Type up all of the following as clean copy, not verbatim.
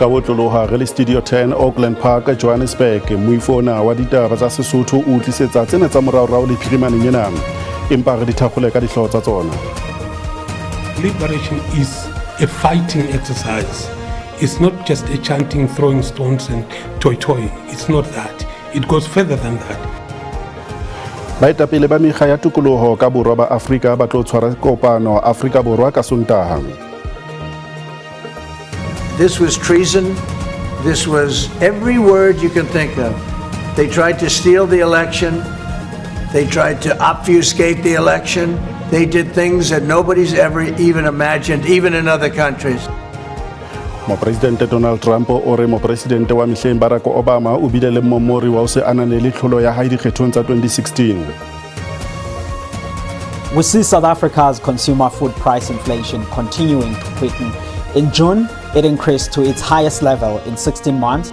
Ka botloloha re le Studio 10 Auckland Park, Johannesburg. Moifo ona wa ditaba tsa Sesotho o tlisetsa tsena tsa moraorao le phirimaneng ena. Empa re di thakgole ka dihlooho tsa tsona. Liberation is a fighting exercise. It's not just a chanting, throwing stones and toyi-toying. It's not that. It goes further than that. Baetapele ba mekga ya tokoloho ka borwa ba Afrika ba tlo tshwara kopano Afrika Borwa ka Sontaha. This was treason. This was every word you can think of. They tried to steal the election. They tried to obfuscate the election. They did things that nobody's ever even imagined, even in other countries. Mopresidente Donald Trump o re mopresidente wa mehleng Barack Obama o bile le momori wa ho se ananele tlholo ya hae dikgethong tsa 2016. We see South Africa's consumer food price inflation continuing to quicken. In June, it increased to its highest level in 16 months.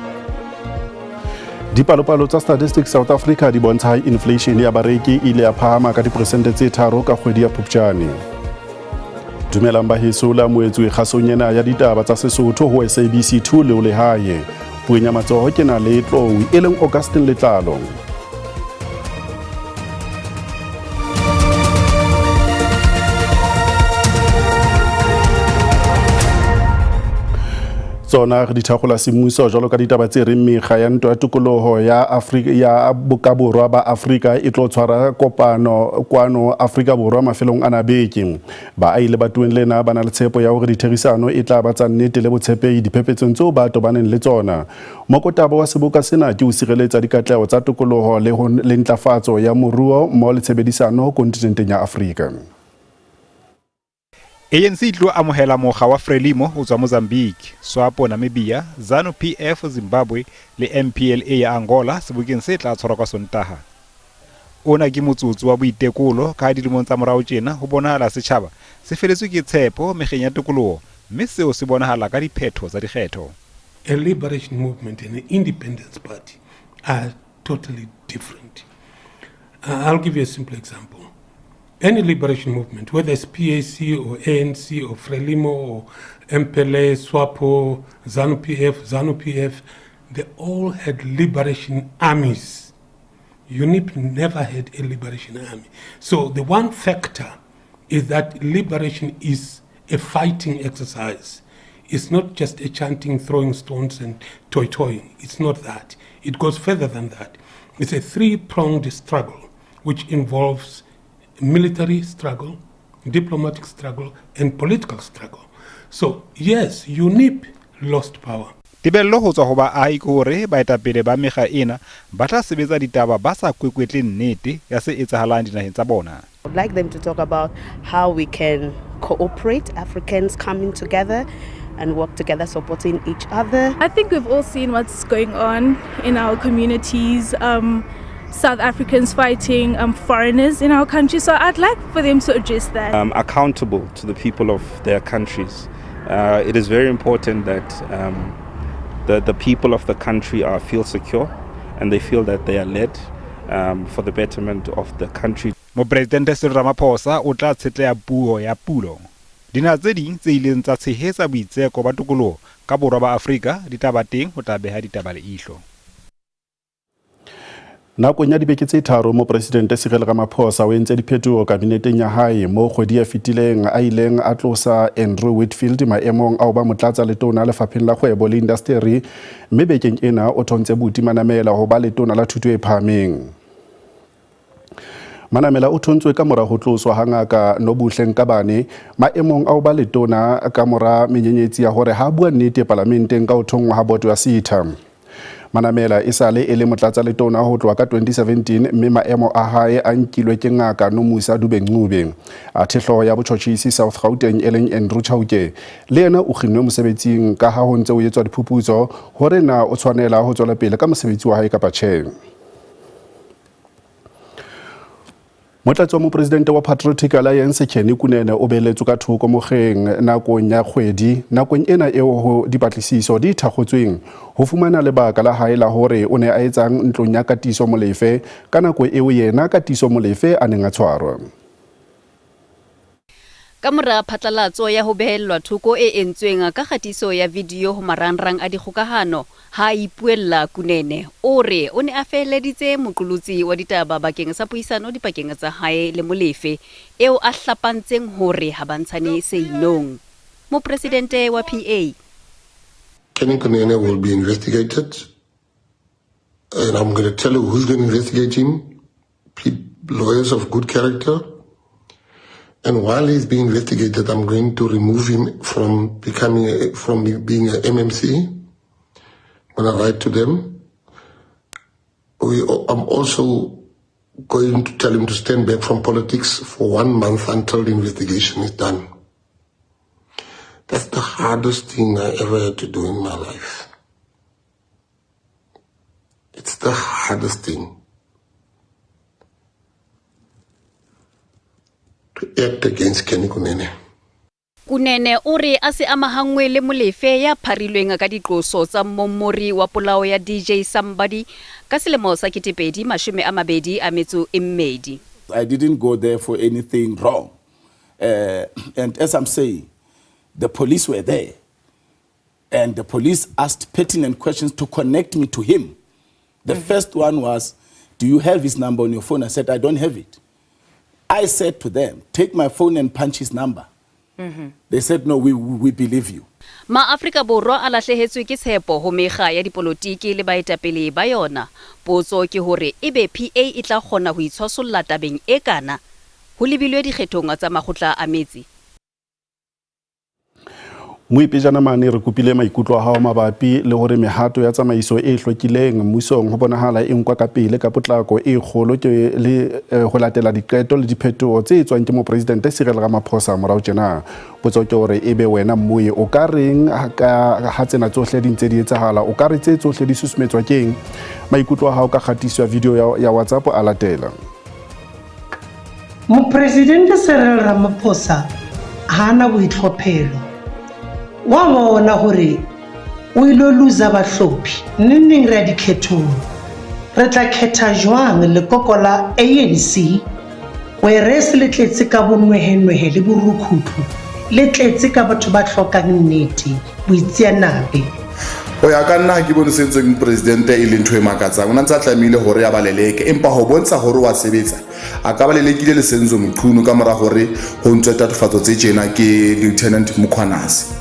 Dipalopalo tsa Statistics South Africa di bontsha ha inflation ya bareki e ile ya phahama ka diperesente tse 3 ka kgwedi ya Phupjane. Dumelang baheso, la moetswe kgasong ena ya ditaba tsa Sesotho ho SABC 2 le o lehae. Puong ya matsoho ke na le tlou e leng Augustin Letlalo. Tsona re di thakgola semmuso jwalo ka ditaba tse reng mekga ya ntwa ya tokoloho ya Afrika ya bokaborwa ba Afrika e tlo tshwara kopano kwano Afrika Borwa mafelong ana beke. Baahi lebatoweng lena ba na le tshepo ya hore ditherisano e tla ba tsa nnete le botshepehi diphepetsong tseo ba tobaneng le tsona. Mokotaba wa seboka sena ke ho sireletsa dikatleho tsa tokoloho le ho le ntlafatso ya moruo mmoho le tshebedisano kontinenteng ya Afrika. ANC e tlo amohela mokga wa Frelimo ho tswa Mozambique, SWAPO Namibia, ZANU PF Zimbabwe le MPLA ya Angola sebokeng se tla tshwarwa ka Sontaha. Ona ke motsotso wa boitekolo ka ha dilemong tsa morao tjena ho bonahala setjhaba se feletswe ke tshepo mekgeng ya tokoloho mme seo se bonahala ka diphetho tsa dikgetho. A liberation movement and an independence party are totally different. I'll give you a simple example. Any liberation movement, whether it's PAC or ANC or Frelimo or MPLA, SWAPO, ZANU-PF, ZANU-PF, they all had liberation armies. UNIP never had a liberation army. So the one factor is that liberation is a fighting exercise. It's not just a chanting, throwing stones and toyi-toying. It's not that. It goes further than that. It's a three-pronged struggle which involves military struggle, diplomatic struggle, and political struggle. So, yes, UNIP lost power. Tebello ho tswa ho baahi ke hore baetapele ba mekga ena ba tla sebetsa ditaba ba sa kwekwetle nnete ya se etsahalang dinaheng tsa bona. I'd like them to talk about how we can cooperate, Africans coming together and work together, supporting each other. I think we've all seen what's going on in our communities, South Africans fighting foreigners in our country. So I'd like for them to address that. Accountable to the people of their countries. It is very important that the people of the country feel secure and they feel that they are led for the betterment of the country. Mopresidente Cyril Ramaphosa o tla tshetleha puo ya pulo. Dinaha tse ding tse ileng tsa tshehetsa boitseko ba tokoloho ka borwa ba Afrika di tla ba teng ho tla beha ditaba leihlo. Nakong ya dibeke tse 3 mopresidente Cyril Ramaphosa o entse diphetoho kabineteng ya hae mo kgwedi e fetileng a ileng a tlosa Andrew Whitfield maemong a ho ba motlatsa letona lefapheng la kgwebo le indasteri, mme bekeng ena o thontse Buti Manamela ho ba letona la thuto e phahameng. Manamela o thontswe ka mora ho tloswa ha ngaka Nobuhle Nkabane maemong a ho ba letona ka mora menyenyetsi ya hore ha bua nnete palamenteng ka ho thonngwa ha boto ya SETA. Manamela e sale e le motlatsa letona ho tloha ka 2017 mme maemo a hae a nkilwe ke ngaka Nomusa Dube-Ncube. Athe hlooho ya botjhotjhisi South Gauteng e leng Andrew Chauke le yena o kginnwe mosebetsing ka ha ho ntse ho etswa diphuputso hore na o tshwanela ho tswela pele ka mosebetsi wa hae kapa tjhe. Motlatsi wa mopresidente wa Patriotic Alliance Kenny Kunene o beletswe ka thoko mokgeng nakong ya kgwedi nakong ena eo ho dipatlisiso di thakgotsweng ho fumana lebaka la hae la hore o ne a etsang ntlong ya Katiso Molefe ka nako eo yena Katiso Molefe a neng a tshwarwa. Ka mora phatlalatso ya ho behellwa thoko e entsweng ka kgatiso ya video ho marangrang a dikgokahano ha a ipuella, Kunene o re o ne a feheleditse moqolotsi wa ditaba bakeng sa puisano dipakeng tsa hae le Molefe, eo a hlapantseng hore ha ba ntshane se inong. Mopresidente wa PA. Kenny Kunene will be investigated, and I'm going to tell you who's going to investigate him. Lawyers of good character. And while he's being investigated, I'm going to remove him from being a MMC. I'm going to write to them. I'm also going to tell him to stand back from politics for 1 month until the investigation is done. That's the hardest thing I ever had to do in my life. It's the hardest thing. To act against Kenny Kunene. Kunene o re a se amahanngwe le Molefe ya pharilweng ka diqoso tsa mommori wa polao ya DJ Sumbody ka selemo sa 2022. I didn't go there for anything wrong. And as I'm saying, the police were there. And the police asked pertinent questions to connect me to him. The first one was, do you have his number on your phone? I said, I don't have it. I said to them, take my phone and punch his number. They said, no, we believe you. Ma-Afrika Borwa a lahlehetswe ke tshepo ho mekga ya dipolotiki le baetapele ba yona. Potso ke hore ebe PA e tla kgona ho itshwasolla tabeng e kana ho lebilwe dikgethong tsa makgotla a metse. Moipejana mane re kopile maikutlo a hao mabapi le hore mehato ya tsamaiso e hlwekileng mmusong ho bonahala e nkwa ka pele ka potlako e kgolo ke le ho latela diqeto le diphetoho tse etswang ke mopresidente Cyril Ramaphosa morao tjena. Potso ke hore ebe wena mmoye o ka reng ka ha tsena tsohle di ntse di etsahala, o ka re tse tsohle di susumetswa keng? Maikutlo a hao ka kgatiso ya video ya WhatsApp a latela. Mopresidente Cyril Ramaphosa ha ana boitlhophelo. Wa bona hore o ilo loser bahlophi neneng re ya dikhethong. Re tla khetha jwang lekoko la ANC whereas le tletse ka bonwehenwehe le borukhutlu, le tletse ka batho ba hlokang nnete, boitseanape. Ho ya ka nna ha ke bone se entsweng presidente e le ntho e makatsang. O na ntse a tlamehile hore a ba leleke, empa ho bontsha hore wa sebetsa, a ka ba lelekile le Senzo Mchunu ka mora hore ho ntswe tatofatso tse tjena ke Lieutenant Mkhwanazi.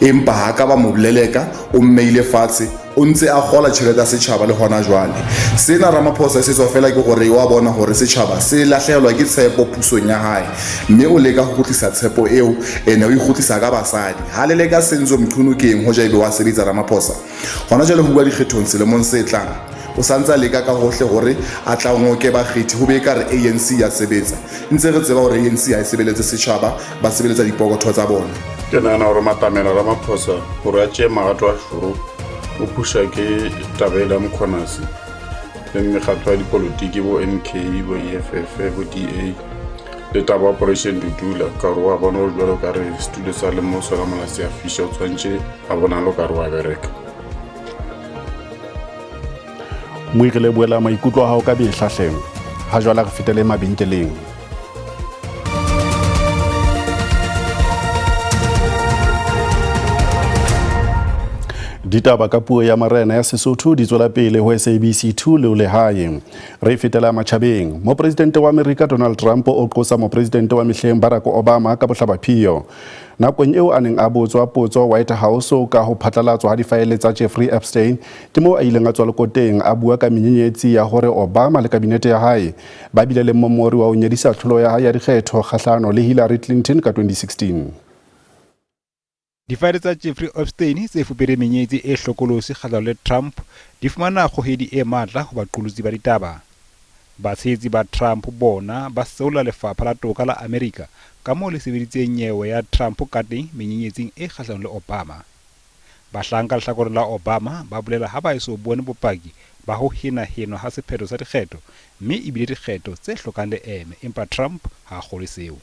Empa ha ka ba mo leleka, o mmeile fatshe, o ntse a kgola tjhelete ya setjhaba le hona jwale. Sena Ramaphosa se tswa fela ke hore wa bona hore setjhaba se lahlehelwa ke tshepo pusong ya hae, mme o leka ho kgutlisa tshepo eo, ene o ikgutlisa ka basadi. Ha leleka Senzo Mchunu ke eng hoja ebe wa sebetsa Ramaphosa? Hona jwale ho bua dikgethong selemong se tlang, o santse a leka ka hohle hore a tla ngoke bakgethi ho be ekare ANC ya sebetsa. Ntse re tseba hore ANC ha e sebeletse setjhaba, ba sebeletsa dipokotho tsa bona. Ke nahana hore Matamela Ramaphosa hore a tšee magato a šoro o phusha ke taba ela ya Mkhwanazi le mekgatlo ya dipolotiki bo MK, bo EFF, bo DA le taba ya Operation Dudula, ka gore wa bona o jwalo ka re setulo sa le mo sona mola se a fiša, o tshwanetse a bonalo ka re wa bereka. Moigele boela maikutlo a hao ka behlahleng. Ha jwale re fetele mabenkeleng. Ditaba ka puo ya marena ya Sesotho di tswela pele ho SABC 2 le lehae. Re fetela matjhabeng. Mopresidente wa Amerika Donald Trump o qosa mopresidente wa mehleng Barack Obama ka bohlabaphiyo. Nakong eo a neng a botswa potso White House ka ho phatlalatswa ha difaele tsa Jeffrey Epstein, ke moo a ileng a tswa lekoteng a bua ka menyenyetsi ya hore Obama le kabinete ya hae ba bile le mmomori wa ho nyedisa tlholo ya hae ya dikgetho kgahlano le Hillary Clinton ka 2016. Difaele tsa Jeffrey Epstein tse fupere menyenyetsi e hlokolosi kgahlano le Trump di fumana kgohedi e matla ho baqolotsi ba ditaba. Batshehetsi ba Trump bona ba seola lefapha la toka la Amerika ka moo le sebeditseng nyewe ya Trump ka teng menyenyetsing e kgahlanong le Obama. Bahlanka lehlakoreng la Obama ba bolela ha ba eso bone bopaki ba ho henahenwa ha sephetho sa dikgetho, mme ebile dikgetho tse hlokang leeme, empa Trump ha a kgolwe seo.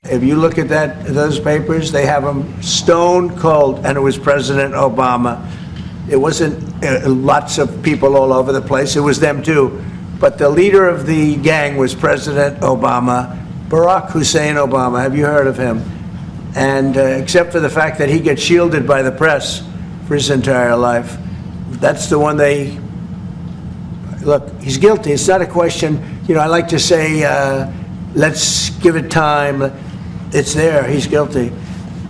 If you look at those papers, they have them stone cold, and it was President Obama. It wasn't lots of people all over the place. It was them too. But the leader of the gang was President Obama. Barack Hussein Obama, have you heard of him? And except for the fact that he gets shielded by the press for his entire life, that's the one they look, he's guilty. It's not a question. I like to say, let's give it time. It's there. He's guilty.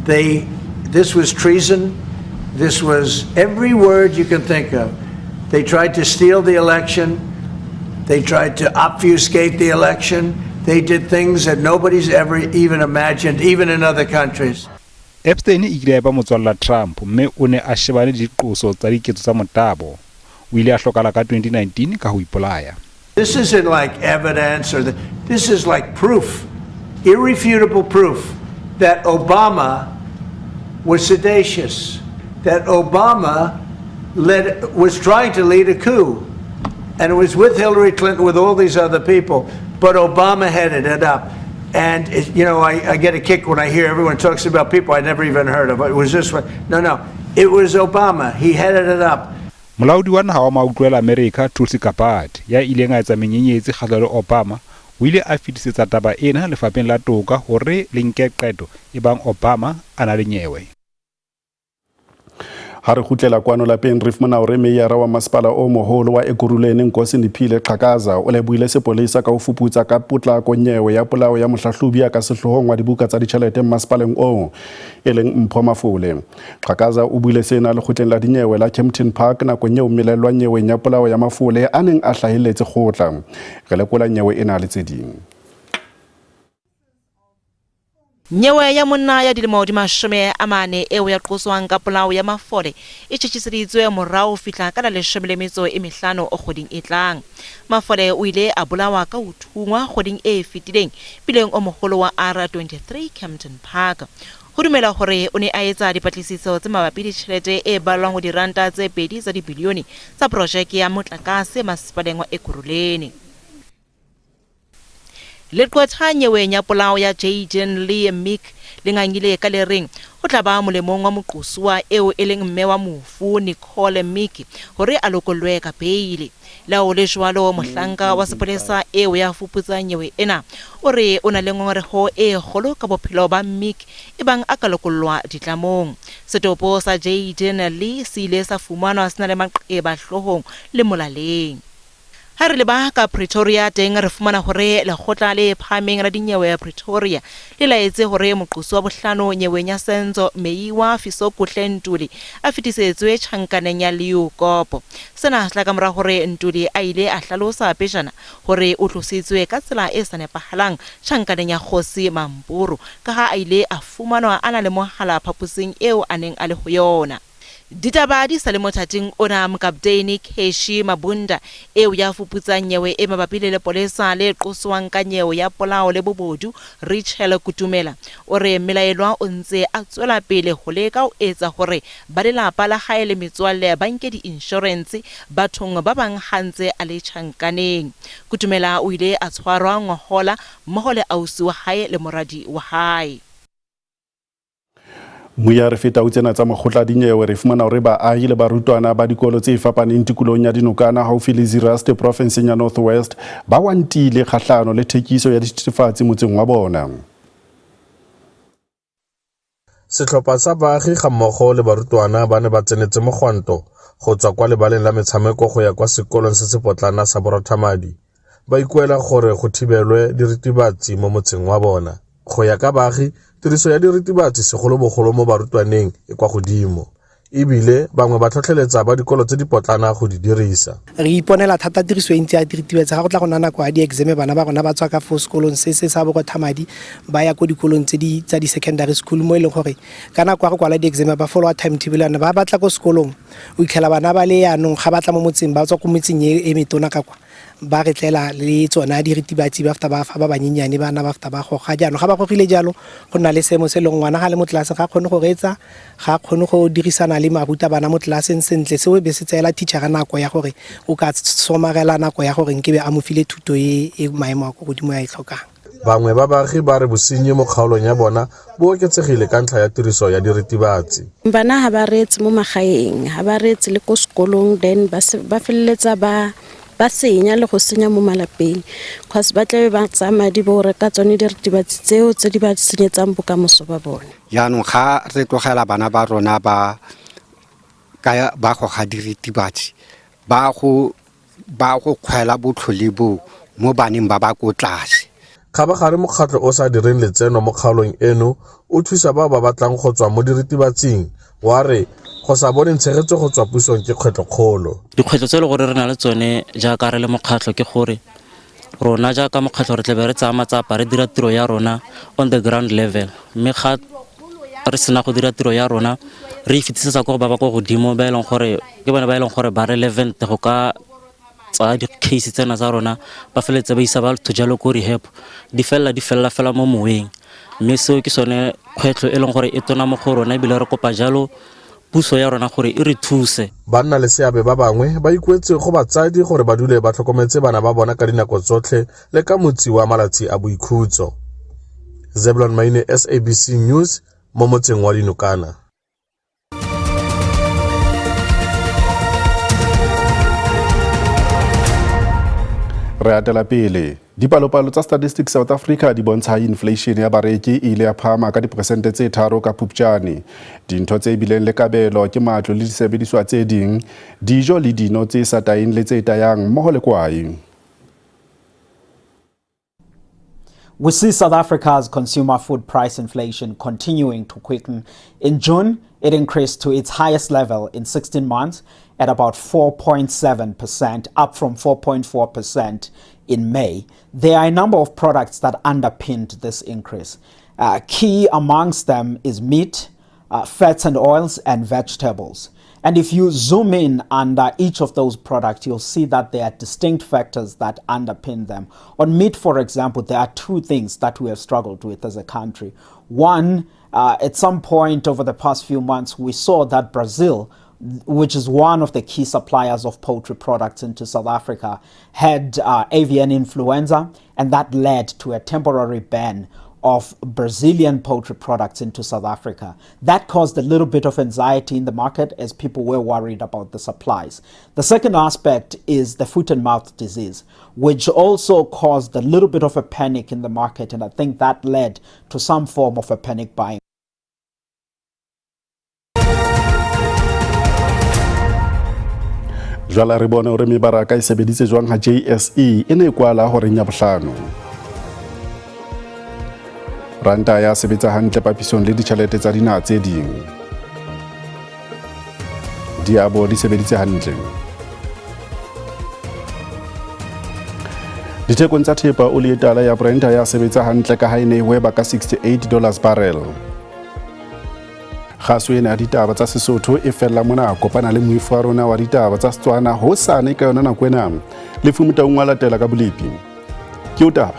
This was treason. This was every word you can think of. They tried to steal the election. They tried to obfuscate the election. They did things that nobody's ever even imagined, even in other countries. Epstein e kile ya eba motswalla Trump mme o ne a shebane le diqoso tsa diketso tsa motabo. O ile a hlokahala ka 2019 ka ho ipolaya. This isn't like evidence or this is like proof, irrefutable proof that Obama was seditious, that Obama was trying to lead a coup. And it was with Hillary Clinton, with all these other people, but Obama headed it up. And, I get a kick when I hear everyone talks about people I never even heard of. It was this one. No, it was Obama. He headed it up. Molaodi wa naha wa mautlwela Amerika Tulsi Gabbard ya ileng a etsa menyenyetsi kgahlano le Obama o ile a fetisetsa taba ena lefapheng la toka hore le nke qeto ebang Obama a na le nyewe. Ha re kgutlela kwano lapeng re fumana hore meyara wa masepala o moholo wa Ekurhuleni Nkosindiphile Xhakaza o lebohile sepolesa ka ho fuputsa ka potlako nyewe ya polao ya mohlahlobi ya ka sehloohong wa dibuka tsa ditjhelete masepaleng oo e leng Mpho Mafole. Xhakaza o buile sena lekgotleng la dinyewe la Kempton Park nakong eo mmelellwa nyeweng ya polao ya Mafole a neng a hlahelletse kgotla. Re lekola nyewe ena le tse ding. Nyewe ya monna ya dilemo di 40 eo ya qoswang ka polao ya Mafole e tjhetjhiseditswe morao ho fihla ka la 15 kgweding e tlang. Mafole o ile a bolawa ka ho thungwa kgweding e fetileng bileng o moholo wa R23 Kempton Park. Ho dumela hore o ne a etsa dipatlisiso tse mabapi le tjhelete e balwang ho diranta tse 2 tsa dibilione tsa projeke ya motlakase masepaleng wa Ekurhuleni. Leqwetha nyeweng ya polao ya Jayden Lee Mick le ngangile ka le reng ho tla ba molemong wa moqosuwa eo e leng mme wa mofu Nicole Mick hore a lokollwe ka beile. Le ha ho le jwalo, mohlanka wa sepolesa eo ya fuputsang nyewe ena o re o na le ngongoreho e kgolo ka bophelo ba Mick ebang a ka lokollwa ditlamong. Setopo sa Jayden Lee se ile sa fumanwa se na le maqeba hloohong le molaleng. Ha re leba ka Pretoria teng re fumana hore lekgotla le phahameng la dinyewe ya Pretoria le laetse hore moqosi wa bohlano nyeweng ya Senzo Meyiwa Fisokuhle Ntuli a fetisetswe tjhankaneng ya Leeuwkop. Sena se tla ka mora hore Ntuli a ile a hlalosa pejana hore o tlositswe ka tsela e sa nepahalang tjhankaneng ya Kgosi Mampuru ka ha a ile a fumanwa a na le mohala phaposing eo a neng a le ho yona. Ditaba di sa le mothating ona, mokapteine Keshi Mabunda eo ya fuputsang nyewe e mabapi le lepolesa le qoswang ka nyewe ya polao le bobodu Richel Kutumela o re mmelaelwa o ntse a tswela pele ho leka ho etsa hore ba lelapa la hae le metswalle ba nke di-insurance bathong ba bang ha ntse a le tjhankaneng. Kutumela o ile a tshwarwa ngohola mmoho le ausi wa hae le moradi wa hae. Moya re feta ho tsena tsa makgotla dinyewe re fumana hore baahi le barutwana ba dikolo tse fapaneng tikolong ya dinokana haufi le Zeerust profinseng ya North West ba wantile kgahlano le thekiso ya dithethefatsi motseng wa bona. Setlhopha sa baagi ga mmogo le barutwana ba ne ba tsenetse mogwanto go tswa kwa lebaleng la metshameko go ya kwa sekolong se se potlana sa Borothamadi, ba ikuela gore go thibelwe diritibatsi mo motseng wa bona. Go ya ka baagi, tiriso ya diritibatsi segolobogolo mo barutwaneng e kwa godimo, ebile bangwe ba tlhotlheletsa ba dikolo tse dipotlana go di dirisa. Re iponela thata tiriso e ntsi ya diritibatsi ga go tla go nna nako ya di-exam, bana ba rona ba tswa ka fo sekolong se se sa Borothamadi ba ya ko dikolong tse di tsa di-secondary school, mo e leng gore ka nako ya go kwala di-exam ba followa timetable yana, ba batla ko sekolong o itlhela bana ba le yanong ga ba tla mo motseng ba tswa ko metseng e metona ka kwa ba re tlela le tsona diritibatsi ba feta ba fa ba banyenyane bana ba feta ba goga. Jaanong ga ba gogile jalo go nna le seemo se e leng ngwana ga le mo tlelaseng ga kgone go reetsa, ga kgone go dirisana le marutabana mo tlelaseng sentle. Seo be se tseela teachera nako ya gore o ka somarela nako ya gore nkebe a mo file thuto e e maemo a ko godimo ya e tlhokang. Bangwe ba baagi ba re bosenyi mo kgaolong ya bona bo oketsegile ka ntlha ya tiriso ya diritibatsi. Bana ha ba reetse mo magaeng, ha ba reetse le ko sekolong, then ba feleletsa ba Ba senya le go senya mo malapeng cause ba tlabe ba tsaya madi bo reka tsone diritibatsi tseo tse di ba senyetsang bokamoso ba bone. Jaanong ga re tlogela bana ba rona ba ka ba goga diritibatsi ba go ba go kgwela botlhole bo mo baneng ba ba ko tlase. Kgabagare mokgatlho o sa direng letseno mo kgaolong eno o thusa bao ba batlang go tswa mo diritibatsing wa re go sa boneng tshegetso go tswa pusong ke kgwetlhokgolo. Dikgwetlho tse e le gore re na le tsone jaaka re le mokgatlho ke gore rona jaaka mokgatlho re tlebe re tsaya matsapa re dira tiro ya rona on the ground level, mme ga re sena go dira tiro ya rona re e fetisetsa ko go ba ba ko godimo ba e leng gore ke bone ba e leng gore ba relevant go ka tsaya di-case tsena tsa rona, ba feleletse ba isa batho jalo ko rehab, di felela di felela fela mo moweng. Mme seo ke sone kgwetlho e leng gore e tona mo go rona, ebile re kopa jalo puso ya rona gore e re thuse. Banna le seabe ba bangwe ba ikuetse go batsadi gore ba dule ba tlhokometse bana ba bona ka dinako tsotlhe le ka motsi wa malatsi a boikhutso. Zebulon Maine, SABC News, mo motseng wa Dinokana. Re atela pele. Dipalopalo tsa Statistics South Africa di bontsha inflation ya bareki e ile ya phahama ka diperesente tse 3 ka Phupjane. Dintho tse bileng le kabelo ke matlo le disebediswa tse ding, dijo le dino tse sa tayeng le tse tayang mmoho le kwae. We see South Africa's consumer food price inflation continuing to quicken. In June, it increased to its highest level in 16 months at about 4.7%, up from 4.4% in May. There are a number of products that underpinned this increase. Key amongst them is meat, fats and oils, and vegetables. And if you zoom in under each of those products, you'll see that there are distinct factors that underpin them. On meat, for example, there are two things that we have struggled with as a country. One, at some point over the past few months, we saw that Brazil, which is one of the key suppliers of poultry products into South Africa, had avian influenza, and that led to a temporary ban of Brazilian poultry products into South Africa. That caused a little bit of anxiety in the market as people were worried about the supplies. The second aspect is the foot and mouth disease, which also caused a little bit of a panic in the market, and I think that led to some form of a panic buying. Jwale re bone hore mebaraka e sebeditse jwang ha JSE e ne e kwala horeng ya bohlano. Ranta ya sebetsa hantle papisong le ditjhelete tsa dinaha tse ding. Diabo di sebeditse hantle. Dithekong tsa thepa oli e tala ya Brent ya sebetsa hantle ka ha e ne e hweba ka $68 barrel. Kgaso ena ya ditaba tsa Sesotho e fella mona. Kopana le moifo wa rona wa ditaba tsa Setswana hosane ka yona nako ena. Lefu Motaung wa latela ka bolepi. Ke o taba.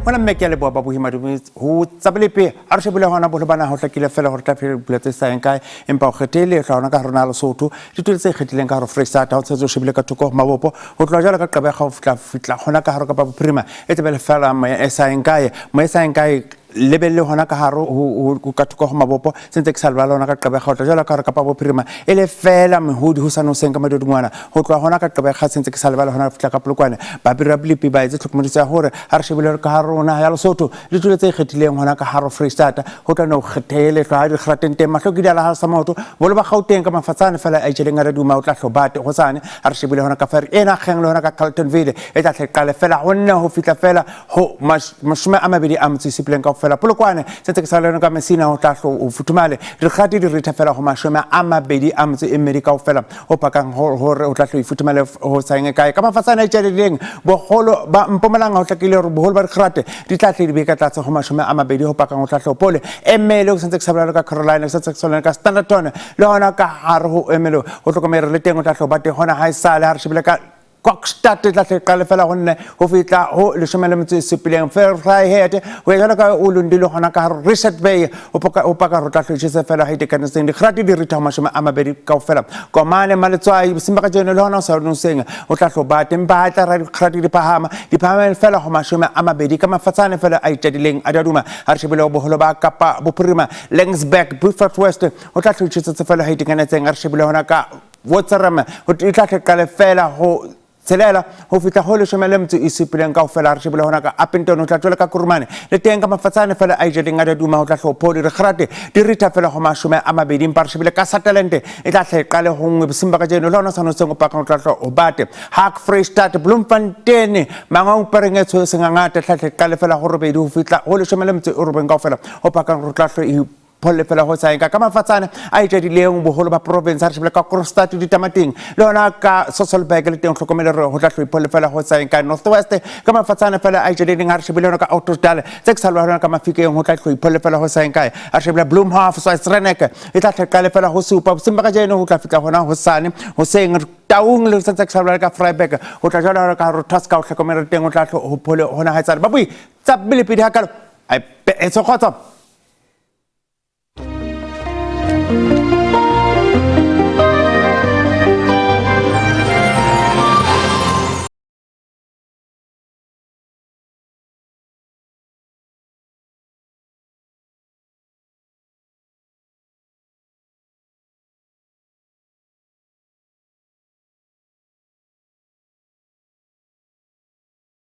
Mona mme ke a leboha ba bohima ho tsa bolepi a re shebile hona boholo bana ho hlakile fela hore tla phela dipula tse sa yeng kae, empa o kgethile hlwa hona ka hare naha Lesotho ditulo tse ikgethileng ka hare Freistata ho tshetse o shebile ka thoko ho mabopo ho tloha jwalo ka Gqeberha ho fihla fihla hona ka hare Kapa Bophirima e tsebe le fela moya e sa yeng kae, moya e sa yeng kae lebelle hona ka hare ho ka thoko ho mabopo se ntse ke sa lebala hona ka Gqeberha ho tla jwalo ka hare Kapa Bophirima e le fela mehodi ho sa noseng ka madodingwana ho tloha hona ka Gqeberha se ntse ke sa lebala hona fihla ka Polokwane ba bira bolepi ba etse tlhokomediso ya hore ha re shebile ka hare rona ya Lesotho ditulo tse ikgethileng hona ka hare Freistata ho tla no kgethele hlwa di kgrateng teng mahlo ke diala ha sa maoto bolo ba Gauteng ka mafatsane fela a itjeleng a re duma o tla hlobate hosane ha re shebile hona ka Ferry ena kgeng le hona ka Carltonville e tla hle qale fela ho nne ho fihla fela ho 27 kaofela Polokwane se ntse ke sa le ka Messina ho tla hlo o futhumale dikgati di ritha fela ho 22 kaofela ho pakang hore o tla hlo ifuthumale ho saeng kae ka mafatsane a itjaleleng boholo ba Mpumalanga ho hlakile hore boholo ba dikgate di tla tle di be ka tlatse ho 20 ho pakang ho tla hlo pole Emele ho sentse ke sa bolelo ka Carolina se ntse ke sa ka Standerton le hona ka hare ho Emele ho hlokomele le teng o tla hlo ba teng hona ha e sale ha re shebile ka Kokstad e tla hle qale fela go nne go fihla go lesome le metso e supileng. Vryheid go ya jalo ka o londile gona ka gare Richard Bay o paka go tla hlotšese fela ga itekanetseng dikgrati di ritha go 20 kaofela. Komane Maletswai bosimba ka jeno le gona o sa noseng o tla hlo ba teng ba tla ra dikgrati di phahama di phahameng fela go 20 ka mafatshane fela a itadileng a daduma. A re shebile boholo ba Kapa Bophirima, Laingsburg, Beaufort West o tla hlotšhetsetse fela ga itekanetseng. A re shebile gona ka Wotserem e tla qale fela go tshelela go fihla go 17 kaofela. Re shebile gona ka Upington o tla tswela ka Kurumane le teng ka mafatshane fela a ijeleng a daduma go tla hlopho dikgrate di ritha fela go 20, empa re shebile ka Sutherland e tla hle qale go nngwe bosimba ka jeno le gona sano sengwe pakang o tla hlo o bate Hak Freistad Bloemfontein Mangaung Pereng e tshweu sengangata tla hle qale fela go 8 go fihla go 18 kaofela go pakang go tla hlo e pholle fela go saenka ka mafatshane a itšadileng boholo ba province. A re shebile ka Kroonstad ditamateng le yona ka Sasolburg le teng hlokomele re go tla hlo ipholle fela go saenka. North West ka mafatshane fela a itšadileng. A re shebile yona ka Ottosdal tse ke sa lwa ka Mafikeng go tla hlo ipholle fela go saenka. A re shebile Bloemhof Swaisrenek e tla hle qale fela go 7 bosimba ka jeno go tla fihla gona hosane hoseng. Taung le santse ke sa ka Vryburg go tla jalo ka Rotaska o hlokomele teng o tla hlo ho phole hona haetsale babui tsa pele pedi hakalo e tshokgotso.